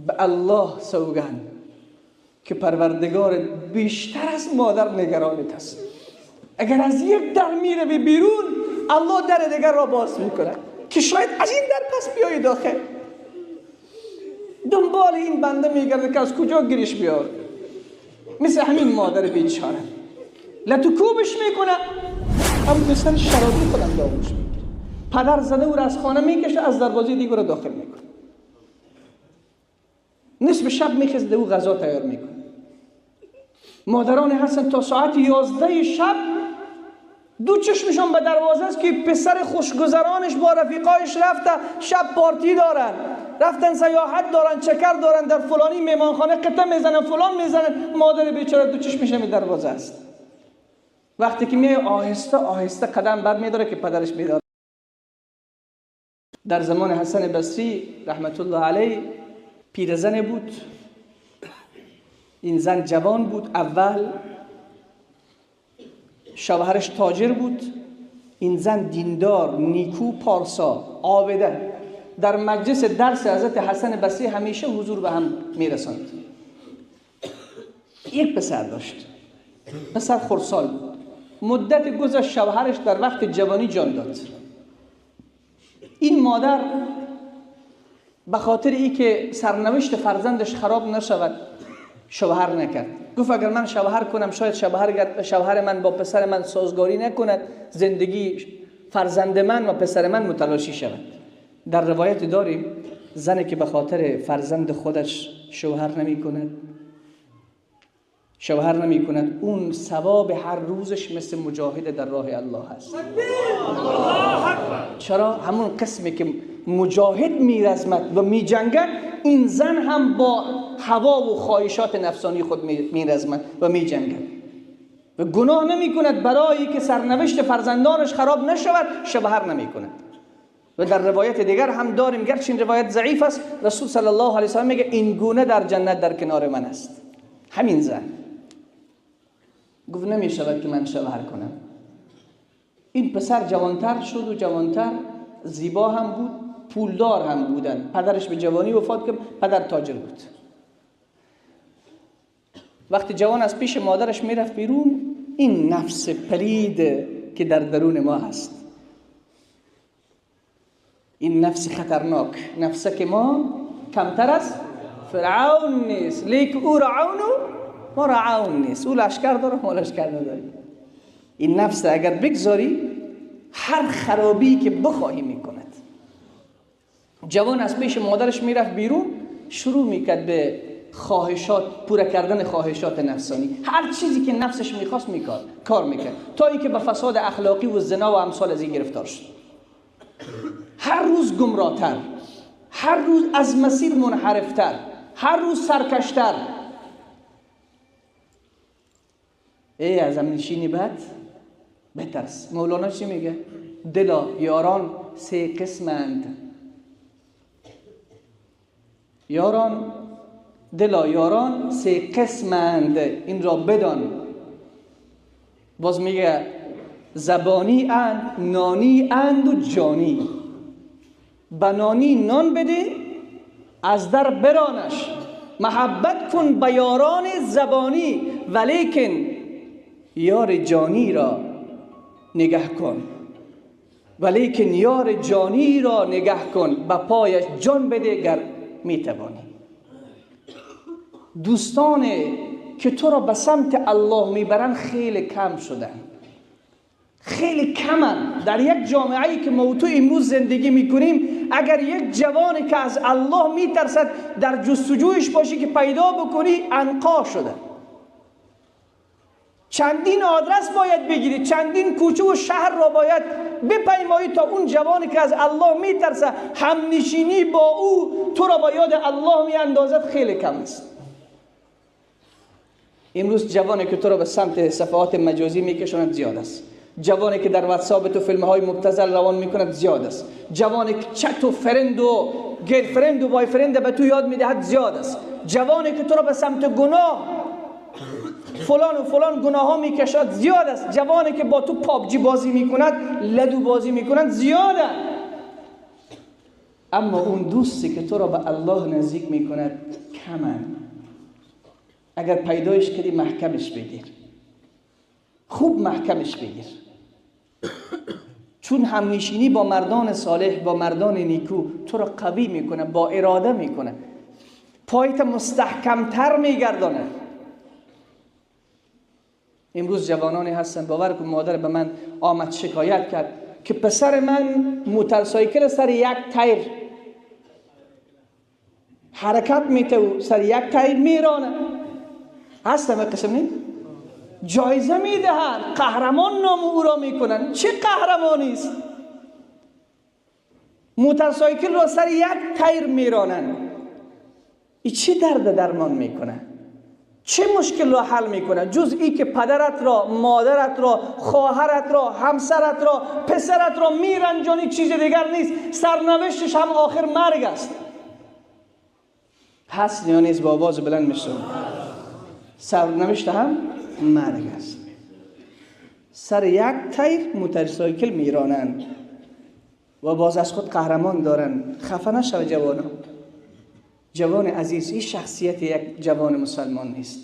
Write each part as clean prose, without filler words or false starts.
به الله سوگند که پروردگار بیشتر از مادر نگرانت است. اگر از یک در میره بیرون، الله در دیگر را باز میکنه که شاید از این در پس بیایی داخل. دنبال این بنده میگرده که از کجا گیرش بیار. مثل همین مادر بیچاره لتکوبش میکنه، اما پسر شرابی خودم داغوش میگیره. پدر زده او را از خانه میکشه، از دروازه دیگه را داخل میکنه. نصف شب میخزده او غذا تیار میکنه. مادران هستن تا ساعت 11 شب دو چشمشون به دروازه است که پسر خوشگذرانش با رفیقایش رفته شب پارتی دارن، رفتن سیاحت دارن، چکر دارن، در فلانی میمانخانه قطعه میزنن، فلان میزنن. مادر بیچاره دو چشمش هم دروازه است. وقتی که میای آهسته آهسته قدم بر میداره که پدرش بیدار. در زمان حسن بصری رحمت الله علیه پیرزن بود. این زن جوان بود اول، شوهرش تاجر بود. این زن دیندار، نیکو، پارسا، عابده، در مجلس درس حضرت حسن بصری همیشه حضور به هم میرساند. یک پسر داشت، پسر خردسال بود. مدت گذشت، شوهرش در وقت جوانی جان داد. این مادر به خاطر ای که سرنوشت فرزندش خراب نشود شوهر نکرد. گفت اگر من شوهر کنم شاید شوهر من با پسر من سازگاری نکند، زندگی فرزند من و پسر من متلاشی شود. در روایت داریم زنی که به خاطر فرزند خودش شوهر نمی کند، اون ثواب هر روزش مثل مجاهد در راه الله است. چرا؟ همون قسمی که مجاهد میرزمد و میجنگد، این زن هم با هوا و خواهشات نفسانی خود میرزمد و میجنگد و گناه نمی کند. برای که سرنوشت فرزندانش خراب نشود شوهر نمی کند. و در روایت دیگر هم داریم، گرچه این روایت ضعیف است، رسول صلی الله علیه و سلم میگه این گونه در جنت در کنار من است. همین زن گفت نمی شود که من شوهر کنم. این پسر جوانتر شد و جوانتر، زیبا هم بود، پولدار هم بودن. پدرش به جوانی وفات کرد، پدر تاجر بود. وقتی جوان از پیش مادرش میرفت بیرون، این نفس پلید که در درون ما هست، این نفس خطرناک، نفس که ما کمتر از فرعون نیست، لیک او رعون و ما رعون نیست، او لشکر داره ما لشکر نداریم. این نفس اگر بگذاری هر خرابی که بخواهی میکند. جوان از پیش مادرش میرفت بیرون، شروع میکرد به خواهشات، پوره کردن خواهشات نفسانی، هر چیزی که نفسش میخواست میکرد، کار میکرد، تا اینکه به فساد اخلاقی و زنا و امثال از این گرفتار شد. هر روز گمراهتر، هر روز از مسیر منحرفتر، هر روز سرکشتر. ای از امنشینی بد بترس. مولانا چی میگه؟ دلا یاران سه قسمند، یاران دلا یاران سه قسمند، این را بدان. باز میگه زبانی اند، نانی اند و جانی. بنانی نان بده از در برانش، محبت کن به یاران زبانی، ولیکن یار جانی را نگه کن، ولیکن یار جانی را نگه کن، به پایش جان بده گر میتوانی. دوستان که تو را به سمت الله میبرن خیلی کم شدن، خیلی کمن. در یک جامعه‌ای که ما تو امروز زندگی میکنیم، اگر یک جوانی که از الله میترسد در جستجویش باشی که پیدا بکنی، انقا شده. چندین آدرس باید بگیری، چندین کوچه و شهر را باید بپیمایی تا اون جوانی که از الله میترسه همنشینی با او تو را با یاد الله میاندازد خیلی کم است. امروز جوانی که تو را به سمت صفحات مجازی میکشاند زیاد است. جوانی که در واتساپ تو فیلم های مبتذل روان میکند زیاد است. جوانی که چت و friend و girlfriend و boyfriend به تو یاد میدهد زیاد است. جوانی که تو را به سمت گناه فلان و فلان گناه ها میکشد زیاد است. جوانی که با تو پابجی بازی میکند، لدو بازی میکند زیاد است. اما اون دوستی که تو را به الله نزدیک میکند کمن. اگر پیدایش کردی محکمش بگیر، خوب محکمش بگیر، چون همنشینی با مردان صالح، با مردان نیکو تو را قوی میکنه، با اراده میکنه، پایت مستحکمتر میگردانه. امروز جوانانی هستن، باور کن مادر به من آمد شکایت کرد که پسر من موتورسایکل سر یک تیر حرکت میته و سر یک تیر میرانه. هستم قسم نیست؟ جایزه میدهند، قهرمان نام او را میکنن. چه قهرمانی است؟ موتورسایکل را سر یک تیر میرانند. ای چه درد درمان میکنه؟ چه مشکل را حل میکنه؟ جز ای که پدرت را، مادرت را، خواهرت را، همسرت را، پسرت را میرنجانی، چیز دیگر نیست. سرنوشتش هم آخر مرگ است. هست یا نیست؟ با آواز بلند میشه. سرنوشت هم مرگ است. سر یک تیر موتورسایکل میرانند و باز از خود قهرمان دارند. خفه نشو جوانان. جوان عزیز، این شخصیت یک جوان مسلمان نیست.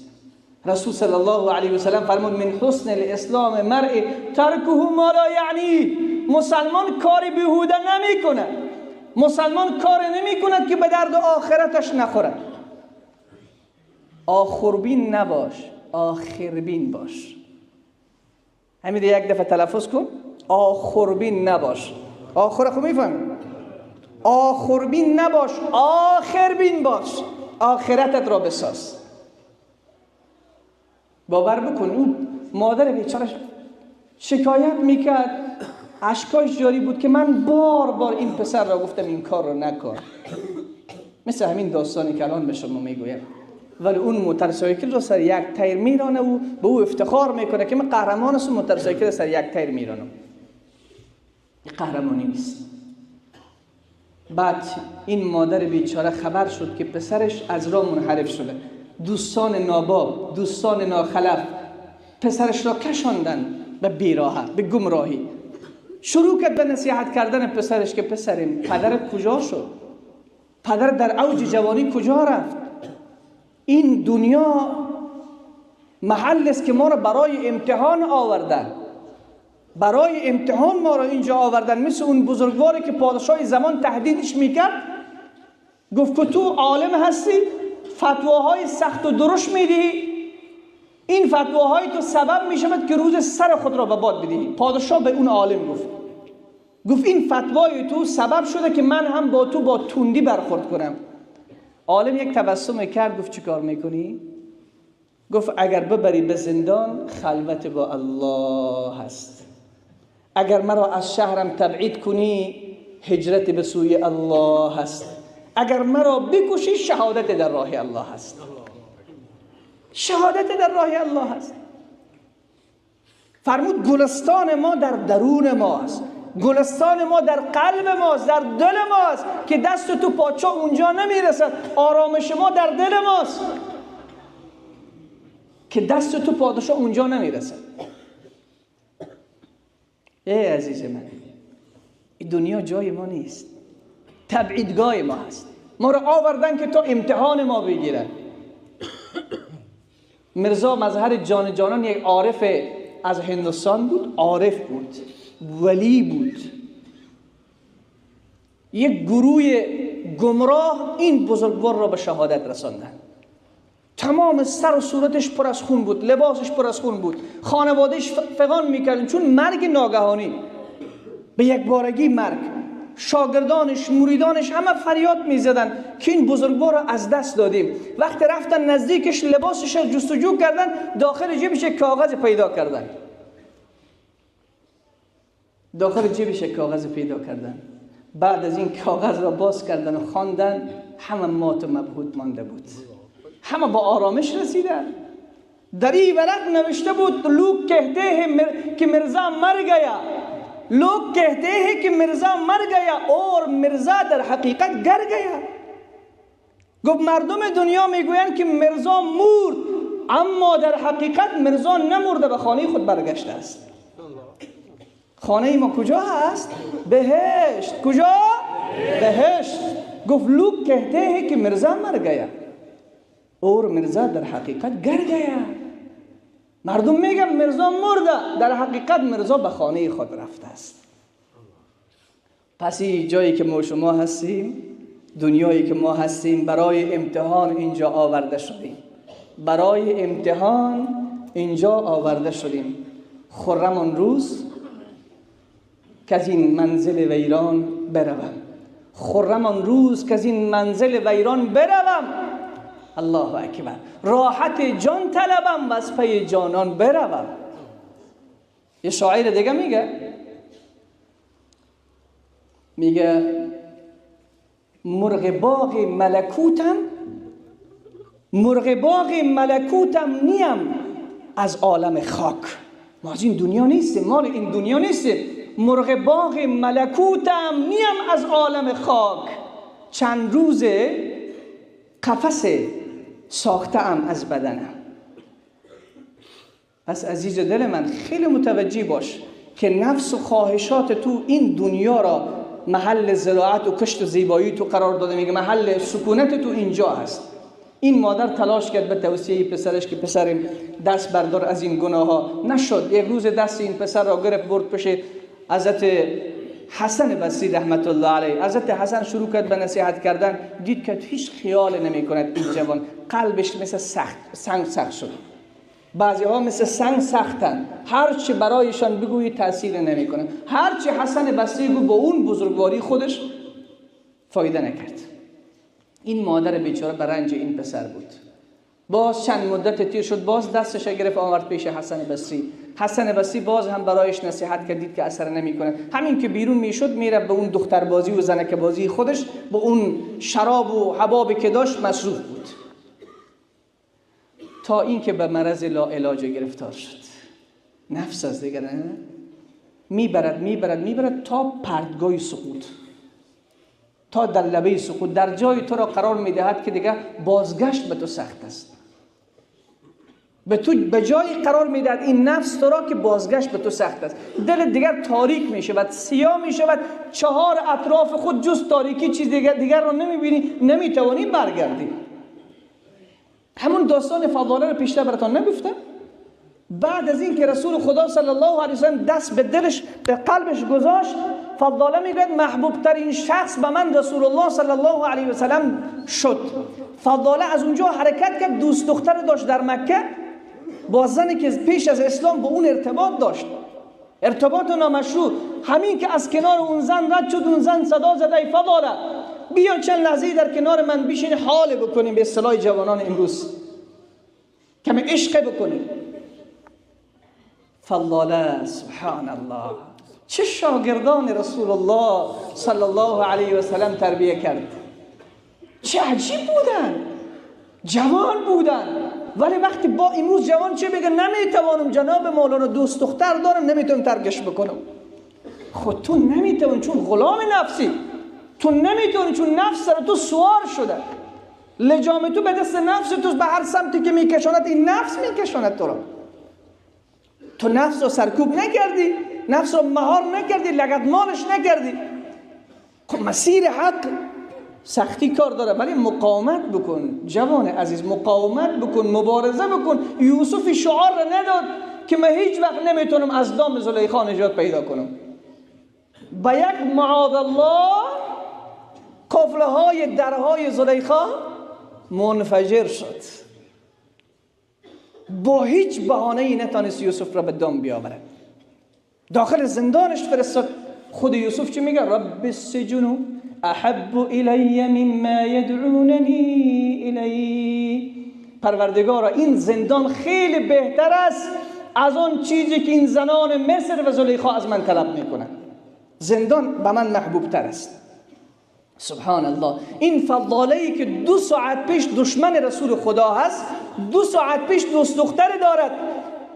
رسول صلی الله علیه و سلم فرمود من حسن الاسلام مرء ترکه ما لا یعنی. مسلمان کار بیهوده نمی کند. مسلمان کار نمی کند که به درد آخرتش نخورد. آخربین نباش، آخربین باش. همین یک دفعه تلفظ کن، آخربین نباش. آخر خو میفهمی؟ آخربین نباش، آخربین باش. آخرتت را بساز. باور بکن اون مادر بیچارش شکایت میکرد، اشکاش جاری بود که من بار بار این پسر را گفتم این کار را نکن. مثل همین داستانی که الان به شما میگویم. ولی اون موتورسایکل رو سر یک تیر میرانه و به او افتخار میکنه که من قهرمان هستم، موتورسایکل سر یک تیر میرانم. این قهرمانی نیست. بعد این مادر بیچاره خبر شد که پسرش از راه منحرف شده. دوستان ناباب، دوستان ناخلف پسرش را کشاندن به بیراهه، به گمراهی. شروع کرد به نصیحت کردن پسرش که پسرم، پدرت کجا شد؟ پدر در اوج جوانی کجا رفت؟ این دنیا محل است که ما را برای امتحان آوردن. برای امتحان ما را اینجا آوردن. مثل اون بزرگواری که پادشاه زمان تهدیدش میکرد، گفت که تو عالم هستی، فتواهای سخت و درشت میدهی، این فتواهای تو سبب میشود که روز سر خود را به باد بدهی. پادشاه به اون عالم گفت این فتوای تو سبب شده که من هم با تو با تندی برخورد کنم. عالم یک تبسم کرد، گفت چیکار میکنی؟ گفت اگر ببری به زندان خلوت با الله هست، اگر مرا از شهرم تبعید کنی هجرت به سوی الله هست، اگر مرا بکشی شهادت در راه الله هست. شهادت در راه الله هست. فرمود گلستان ما در درون ما است، گلستان ما در قلب ماست، در دل ماست که دست تو پاچا اونجا نمیرسد. آرامش ما در دل ماست که دست تو پادشاه اونجا نمیرسد. ای عزیز من، این دنیا جای ما نیست، تبعیدگاه ما هست. ما را آوردن که تا امتحان ما بگیرن. میرزا مظهر جان جانان یک عارف از هندوستان بود، عارف بود، ولی بود. یک گروه گمراه این بزرگوار را به شهادت رساندن. تمام سر و صورتش پر از خون بود، لباسش پر از خون بود، خانوادهش فغان میکردن چون مرگ ناگهانی، به یک بارگی مرگ. شاگردانش، مریدانش همه فریاد میزدن که این بزرگوار را از دست دادیم. وقتی رفتن نزدیکش، لباسش را جستجو کردن، داخل جیبش کاغذ پیدا کردن. داخل جیبش کاغذ پیدا کردن. بعد از این کاغذ را باز کردن و خواندن، همه مات و مبهوت مانده بود، همه با آرامش رسیدن. در این ورق نوشته بود لوگ کهته ہیں که مرزا مر گیا، لوگ کهته ہیں که مرزا مر گیا اور مرزا در حقیقت گر گیا. گفت مردم دنیا میگویند که مرزا مرد، اما در حقیقت مرزا نمرده، به خانه خود برگشته است. خانه ما کجا هست؟ بهشت. کجا؟ بهشت. گفت لوگ کهته ہے که مرزا مر گیا اور مرزا در حقیقت گر گیا. مردم میگن مرزا مرده، در حقیقت مرزا به خانه خود رفته است. پس این جایی که ما شما هستیم، دنیایی که ما هستیم، برای امتحان اینجا آورده شدیم. برای امتحان اینجا آورده شدیم. خرم آن روز که از این منزل ویران بروم. خرم آن روز که از این منزل ویران بروم. الله اکبر. راحت جان طلبم و از پی جانان بروم. یه شاعر دیگه میگه مرغ باغ ملکوتم، مرغ باغ ملکوتم نیم از عالم خاک. ما از این دنیا نیستیم، مال این دنیا نیستیم. مرغ باغ ملکوتم نیم از عالم خاک. چند روز قفس ساخته ام از بدنم. پس عزیز دل من خیلی متوجه باش که نفس و خواهشات تو این دنیا را محل زراعت و کشت و زیبایی تو قرار داده، میگه محل سکونت تو اینجا هست. این مادر تلاش کرد به توصیه پسرش که پسرم دست بردار از این گناه ها، نشد. یک روز دست این پسر را گرفت برد پیش حضرت حسن بصری رحمت الله علیه. حضرت حسن شروع کرد به نصیحت کردن، دید که هیچ خیال نمی کند این جوان، قلبش مثل سنگ سخت شد. بعضی ها مثل سنگ سختن، هر چه برایشان بگویی تاثیر نمیکنه. هر چه حسن بصری گفت با اون بزرگواری خودش فایده نکرد. این مادر بیچاره به رنج این پسر بود. باز چند مدت تیر شد، باز دستش گرفت آورد پیش حسن بصری. حسن بصری باز هم برایش نصیحت کردید که اثر نمیکنه. همین که بیرون میشد میره به اون دختربازی و زنک بازی خودش، به اون شراب و حبابی که داشت مصروف بود، تا اینکه به مرض لاعلاج گرفتار شد. نفس از دیگر نه؟ میبرد میبرد میبرد تا پرتگاه سقوط، تا در لبه سقوط، در جای تو را قرار میدهد که دیگه بازگشت به تو سخت است. به تو به جایی قرار میدهد این نفس تو را که بازگشت به تو سخت است. دل دیگر تاریک میشود، سیاه میشود، چهار اطراف خود جز تاریکی چیز دیگر را نمیبینی، نمیتوانی برگردی. همون داستان فضاله رو پیشتر براتان نگفتم؟ بعد از این که رسول خدا صلی الله علیه وسلم دست به دلش، به قلبش گذاشت، فضاله میگوید محبوب ترین شخص به من رسول الله صلی الله علیه وسلم شد. فضاله از اونجا حرکت کرد، دوست دختر داشت در مکه، با زنی که پیش از اسلام با اون ارتباط داشت، ارتباط نامشروع. همین که از کنار اون زن رد شد، اون زن صدا زد ای فضاله بیا چند لحظه در کنار من بشین، حال بکنیم، به اصطلاح جوانان امروز کمی عشق بکنیم. فضاله سبحان الله، چه شاگردان رسول الله صلی الله علیه و سلم تربیه کرد، چه عجیب بودن، جوان بودن. ولی وقتی با امروز جوان چه بگه؟ نمیتوانم جناب مولانا، دوست دختر دارم نمیتونم ترکش بکنم. خود تو نمیتوانی، چون غلام نفسی تو نمیتونی، چون نفس سر تو سوار شده، لجام تو به دست نفس تو، به هر سمتی که میکشاند این نفس میکشاند تو را. تو نفس رو سرکوب نکردی، نفس رو مهار نکردی، لگدمالش نکردی. خب مسیر حق سختی کار داره، ولی مقاومت بکن جوان عزیز، مقاومت بکن، مبارزه بکن. یوسف شعار را نداد که من هیچ وقت نمیتونم از دام زلیخا نجات پیدا کنم. با یک معاذ الله قفله های درهای زلیخا منفجر شد. با هیچ بهانه‌ای نتانست یوسف را به دام بیاورد. داخل زندانش فرستاد. خود یوسف چی میگه؟ رب السجن احب الی مما یدعوننی الی. پروردگارا این زندان خیلی بهتر است از آن چیزی که این زنان مصر و زلیخا از من طلب میکنند. زندان به من محبوب تر است. سبحان الله. این فضاله‌ای که 2 ساعت پیش دشمن رسول خدا هست، 2 ساعت پیش دوست دختر دارد،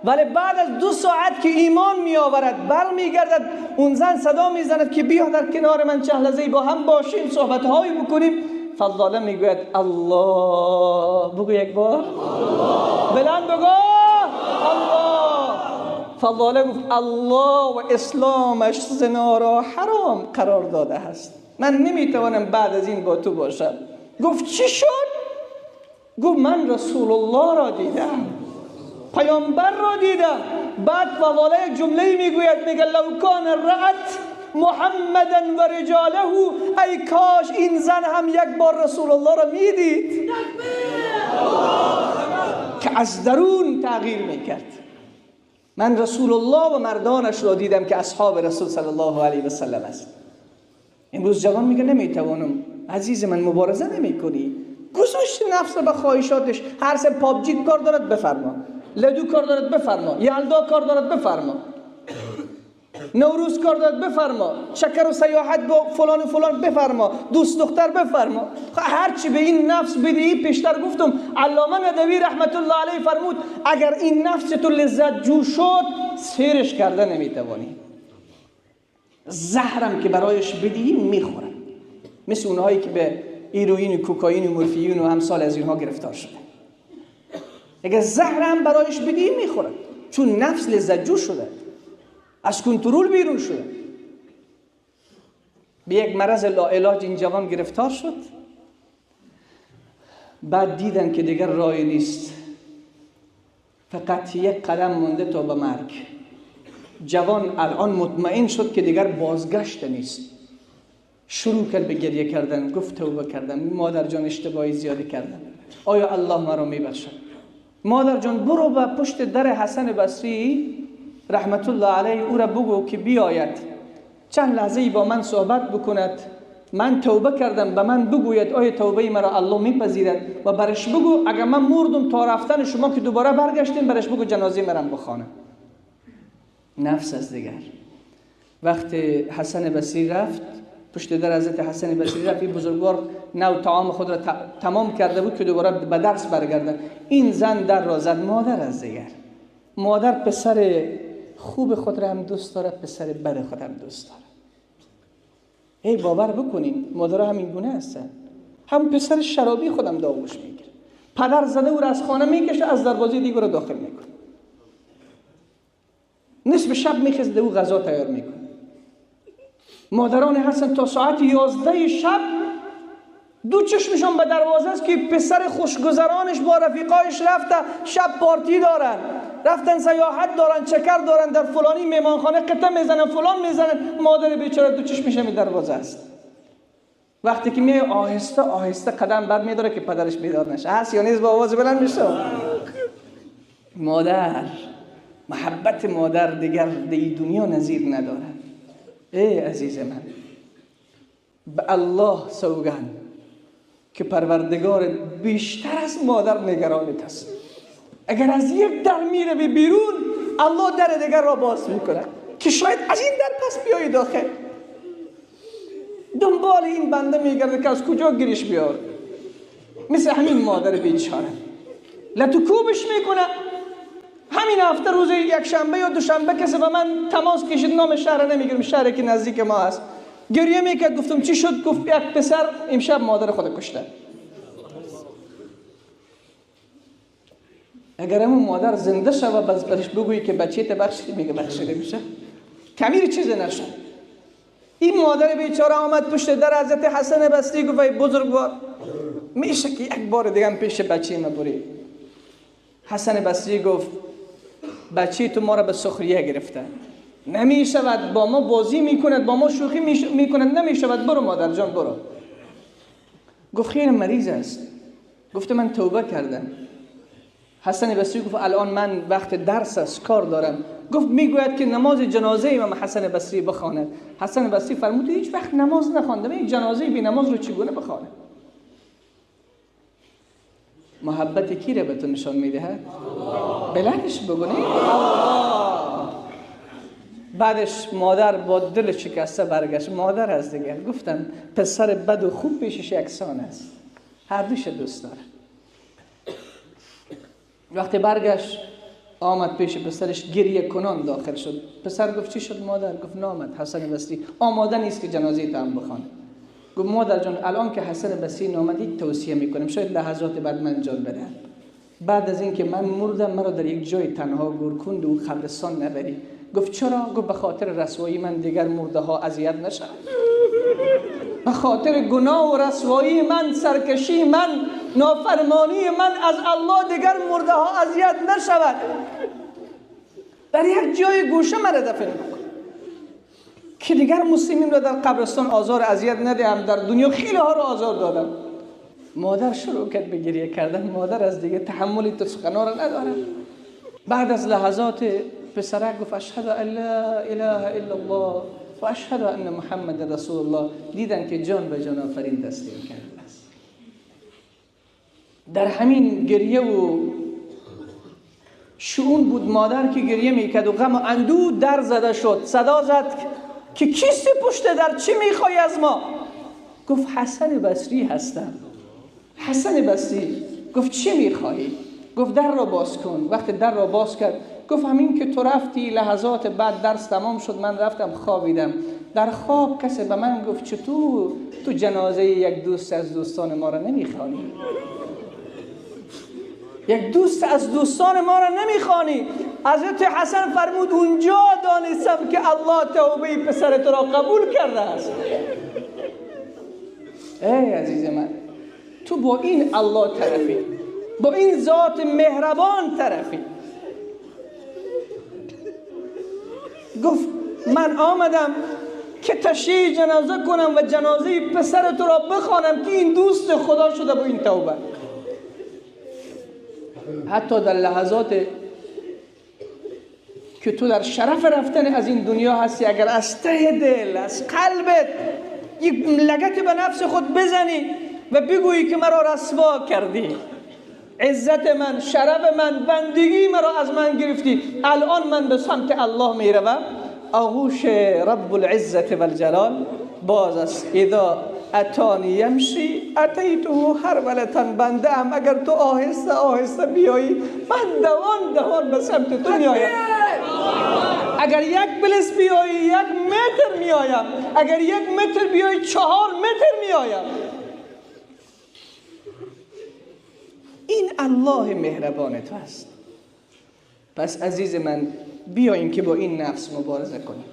ولی بعد از 2 ساعت که ایمان می آورد بر می گردد، اون زن صدا می زند که بیا در کنار من چند لحظه‌ای با هم باشیم، صحبت‌هایی بکنیم. فضاله میگوید الله. بگو یک بار الله. بلند بگو الله. فضاله گفت الله و اسلامش زنا را حرام قرار داده است. من نمیتوانم بعد از این با تو باشم. گفت چی شد؟ گفت من رسول الله را دیدم، پیامبر را دیدم. بعد فضاله یک جمله میگوید، میگه لو کان رأت محمدا و رجاله، ای کاش این زن هم یک بار رسول الله را میدید که از درون تغییر میکرد. من رسول الله و مردانش را دیدم که اصحاب رسول صلی الله علیه و سلم است. امروز جوان میگه نمیتوانم. عزیز من مبارزه نمیکنی، گذاشت نفس به خواهشاتش. هر سه پابجی کار دارد بفرما، لدو کار دارد بفرما، یلدا کار دارد بفرما، نوروز کار دارد بفرما، شکر و سیاحت با فلان و فلان بفرما، دوست دختر بفرما. هرچی به این نفس بدهی، پیشتر گفتم علامه ندوی رحمت الله علیه فرمود اگر این نفس تو لذت جو شد سیرش کرده نمیتوانی، زهرم که برایش بدهی میخوره. مثل اونهایی که به ایروئین و کوکائین و مورفین و امثال از اینها گرفتار شده، اگر زهرم برایش بدهی میخوره، چون نفس لذت جو شده، از کنترل بیرون شده. به یک مرض لاعلاج این جوان گرفتار شد. بعد دیدن که دیگر رای نیست، فقط یک قدم مونده تا به مرگ. جوان الان مطمئن شد که دیگر بازگشت نیست. شروع کرد به گریه کردن، گفت توبه کردم مادر جان، اشتباهی زیادی کردم، آیا الله مرا میبخشد؟ مادر جان برو به پشت در حسن بصری رحمت الله علیه، او را بگو که بیاید چند لحظه با من صحبت بکند، من توبه کردم، به من بگوید آیا توبه مرا الله میپذیرد، و برش بگو اگر من مردم تا رفتن شما که دوباره برگشتیم، برش بگو جنازه مرم بخوانه. نفس از دیگر. وقتی حسن بصری رفت پشت در حضرت حسن بصری رفت، این بزرگوار نو طعام خود را تمام کرده بود که دوباره به درس برگرده. این زن در را زد. مادر از دیگر. مادر پسر خوب خود را هم دوست داره، پسر بد خود هم دوست داره. ای باور بکنین مادرها همین گونه هستن. هم پسر شرابی خودم داغوش میگیره، پدر زده او را از خانه میکشه، از دروازه دیگه را داخل میکنه، نصف شب میخزده او غذا تیار میکنه. مادران هستن تا ساعت 11 شب دو چشمشون به دروازه است که پسر خوشگذرانش با رفیقایش رفته شب پارتی دارن، رفتن سیاحت دارن، چکر دارن، در فلانی میمانخانه قطعه میزنن، فلان میزنن. مادر بیچاره دو چشمش هم دروازه است. وقتی که میای آهسته آهسته قدم بر میداره که پدرش بیدار نشه. هست یا نیست؟ با آواز بلند میشه. مادر، محبت مادر دیگر در دنیا نظیر نداره. ای عزیز من، به الله سوگند که پروردگار بیشتر از مادر نگرانت است. اگر از یک در میره به بیرون، الله در دیگر را باز میکنه که شاید از این در پس بیایی داخل. دنبال این بنده میگرده که از کجا گیرش بیار. مثل همین مادر بیچاره لتوکوبش میکنه. همین هفته روز یک شنبه یا دوشنبه کسی به من تماس کشید، نام شهر نمیگیرم، شهری که نزدیک ما هست، گریه میکرد. گفتم چی شد؟ گفت یک پسر امشب مادر خود کشته. اگر همون مادر زنده شوه باز برش بگویی که بچه ته بخشید، میگه بخشیده میشه، کمیر چیزی نشد. این مادر بیچاره آمد پشت در حضرت حسن بصری، گفت ای بزرگوار، میشه که یک بار دیگه هم پیش بچه ما بری؟ حسن بصری گفت بچه تو ما را به سخریه گرفته، نمیشود، با ما بازی میکند، با ما شوخی میکند، نمیشود، برو مادر جان برو. گفت خیلی مریض است. گفت من توبه کردم. حسن بصری گفت الان من وقت درس است، کار دارم. گفت میگوید که نماز جنازه امام حسن بصری بخواند. حسن بصری فرمود هیچ وقت نماز نخواندم، یک جنازه بی نماز رو چگونه بخوانم؟ محبت کی را به تو نشان میدهد؟ بلندش بگونی الله. بعدش مادر با دل شکسته برگشت. مادر از دیگر گفتم پسر بد و خوب پیشش یکسان است، هر دوش دوست داره. وقتی برگشت آمد پیش پسرش، گریه کنان داخل شد. پسر گفت چی شد مادر؟ گفت نامد حسن بصری آماده نیست که جنازه تا هم بخوانه. گفت مادر جان الان که حسن بصری نامد یک توصیه میکنم، شاید لحظات بعد من جان بدم، بعد از اینکه من مردم مرا در یک جای تنها گور کن و قبرستان نبری. گفت چرا؟ گفت به خاطر رسوایی من دیگر مرده ها اذیت نشد. به خاطر گناه و رسوایی من، سرکشی من، نافرمانی من از الله دیگر مرده ها اذیت نشود، در یک جای گوشه مرا دفن بکن که دیگر مسلمین را در قبرستان آزار اذیت ندهم. در دنیا خیلی ها را آزار دادم. مادر شروع کرد به گریه کردن. مادر از دیگه تحمل تو سخنا را ندارد. بعد از لحظات پسرک گفت اشهد ان لا اله الا الله و اشهد ان محمد رسول الله. دیدن که جان به جان آفرین تسلیم کرده است. در همین گریه و شعون بود مادر که گریه میکرد و غم و اندوه در زده شد. صدا زد که کیستی پشت در، چی میخوای از ما؟ گفت حسن بصری هستم. حسن بصری. گفت چی میخوایی؟ گفت در را باز کن. وقتی در را باز کرد گفت همین که تو رفتی لحظات بعد درس تمام شد، من رفتم خوابیدم. در خواب کسی به من گفت چطور تو جنازه یک دوست از دوستان ما را نمیخوانی؟ یک دوست از دوستان ما را نمیخوانی؟ حضرت حسن فرمود اونجا دانستم که الله توبه پسر تو را قبول کرده است. ای عزیز من، تو با این الله طرفی، با این ذات مهربان طرفی. گفت من آمدم که تشییع جنازه کنم و جنازه پسر تو را بخوانم که این دوست خدا شده با این توبه. حتی در لحظات که تو در شرف رفتن از این دنیا هستی، اگر از ته دل، از قلبت یک لگت به نفس خود بزنی و بگویی که مرا رسوا کردی، عزت من، شرف من، بندگی مرا از من گرفتی، الان من به سمت الله میروم، آغوش رب العزت و الجلال باز است. اذا اتانی یمشی اتیته هرولة. بنده ام اگر تو آهسته آهسته بیایی من دوان دوان به سمت تو میایم. اگر یک بلس بیایی 1 متر میایم، اگر 1 متر بیایی 4 متر میایم. این الله مهربان تو است. پس عزیز من، بیاییم که با این نفس مبارزه کنیم.